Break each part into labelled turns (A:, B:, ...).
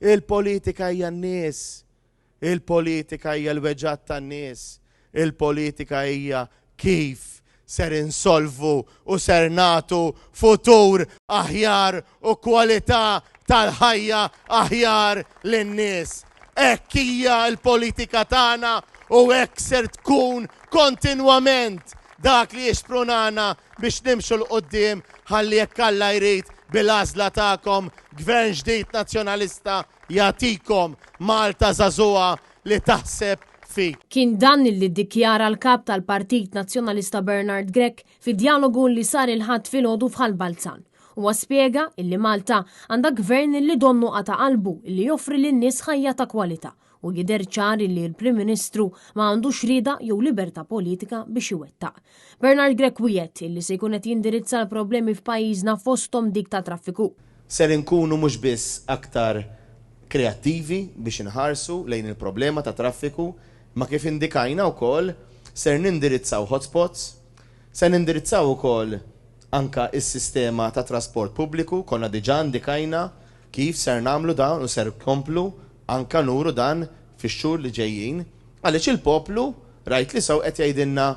A: Il-politika hija n-nies. Il-politika hija l-weġgħat tan-nies. Il-politika hija kif ser insolvu u ser nagħtu futur aħjar u kwalità tal-ħajja aħjar lin-nies. Hekk hija l-politika tagħna u hekk ser tkun kontinwament dak li jixprunana biex nimxu 'l quddiem ħalli jekk Alla jrid bil-għażla tagħkom Gvern ġdid Nazzjonalista jagħtikom Malta żagħżugħa li taħseb fik.
B: Kien dan li ddikjara l-Kap tal-Partit Nazzjonalista Bernard Grech fi djalogu li sar il-Ħadd filgħodu f'Ħal Balzan. Huwa spjega illi Malta għandha Gvern li donnu qata' qalbu illi joffri lin-nies ħajja ta' kwalità u jidher ċar illi l-Prim Ministru ma għandux rieda jew libertà politika biex iwettaq. Bernard Grech wiegħed illi se jkun qed jindirizza l-problemi f'pajjiżna fosthom dik tat-traffiku.
A: Ser inkunu mhux biss aktar kreattivi biex inħarsu lejn il-problema tat-traffiku, imma kif indikajna wkoll ser nindirizzaw hotspots, ser nindirizzaw ukoll anke s-sistema ta' trasport pubbliku, konna diġà indikajna kif ser nagħmlu dan u ser nkomplu anke nuru dan fix-xhur li ġejjin, għaliex il-poplu rajt li sew qed jgħidilna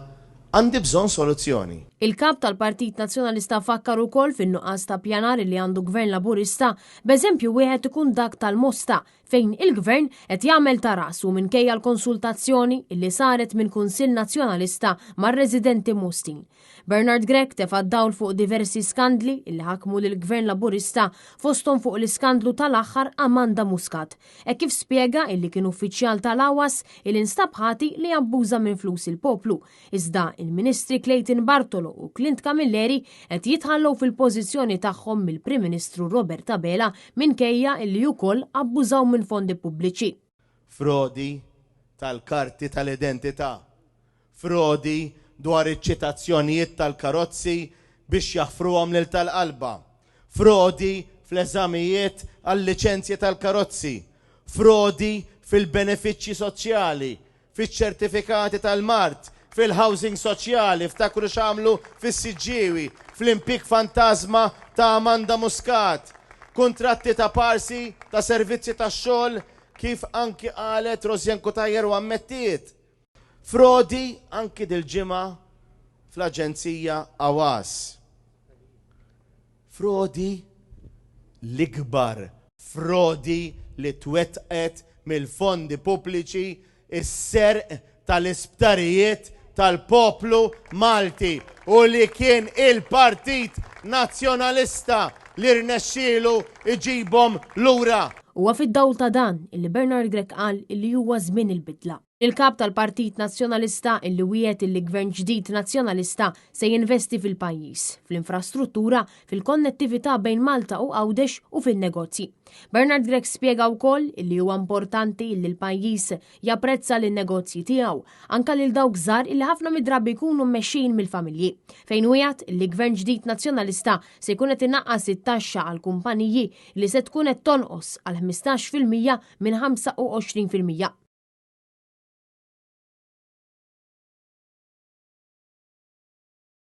A: għandi bżonn soluzzjoni.
B: Il-Kap tal-Partit Nazzjonalista fakkar ukoll fin-nuqqas ta' pjanar li għandu Gvern Laburista, b'eżempju wieħed ikun dak tal-Mosta, fejn il-Gvern qed jagħmel ta' rasu minkejja l-konsultazzjoni li saret minn Kunsill Nazzjonalista mar-residenti Mostin. Bernard Grech tefa' d-dawl fuq diversi skandli li ħakmu lill-Gvern Laburista fosthom fuq l-iskandlu tal-aħħar Amanda Muscat, hekk kif spjega illi kien uffiċjal tal-AWAS illi nstab ħati li abbuża minn flus il-poplu, iżda il-Ministri Clayton Bartolo u Clint Camilleri qed jitħallew fil-pożizzjoni tagħhom mill-Prim Ministru Robert Abela minkejja illi ukoll abbużaw minn fondi pubbliċi.
A: Frodi tal-karti tal-identità, frodi dwar iċ-ċitazzjonijiet tal-karozzi biex jaħfruhom lil tal-qalba, frodi fl-eżamijiet għal-liċenzji tal-karozzi, frodi fil-benefiċċji soċjali, fiċ-ċertifikati tal-mard, fil-housing soċjali, ftakru x'għamlu fis-Siġġiewi, fl-impjieg fantażma ta' Amanda Muscat, kuntratti ta' parsi ta' servizzi tax-xogħol kif anki qalet Rosianne Cutajar u ammettiet. Frodi anki dil-ġimgħa fl-aġenzija Awas. Frodi l-ikbar frodi li twettqet mill-fondi pubbliċi is-serq tal-isptarijiet tal-poplu Malti u li kien il-Partit Nazzjonalista li rnexxielu jġibhom lura.
B: Huwa fid-dawl ta' dan illi Bernard Grech qal illi huwa żmien il-bidla. Il-Kap tal-Partit Nazzjonalista illi wiegħed illi Gvern ġdid Nazzjonalista se jinvesti fil-pajjiż, fl-infrastruttura, fil-konnettività bejn Malta u Għawdex u fin-negozji. Bernard Grech spjega wkoll illi huwa importanti illi l-pajjiż japprezza lin-negozji tiegħu, anke lil dawk żgħar illi ħafna mid-drabi jkunu mmexxijin mill-familji. Fejn wiegħed illi Gvern ġdid Nazzjonalista se jkun qed inaqqas it-taxxa għall-kumpaniji li se tkun qed tonqos għal 15% minn 25%.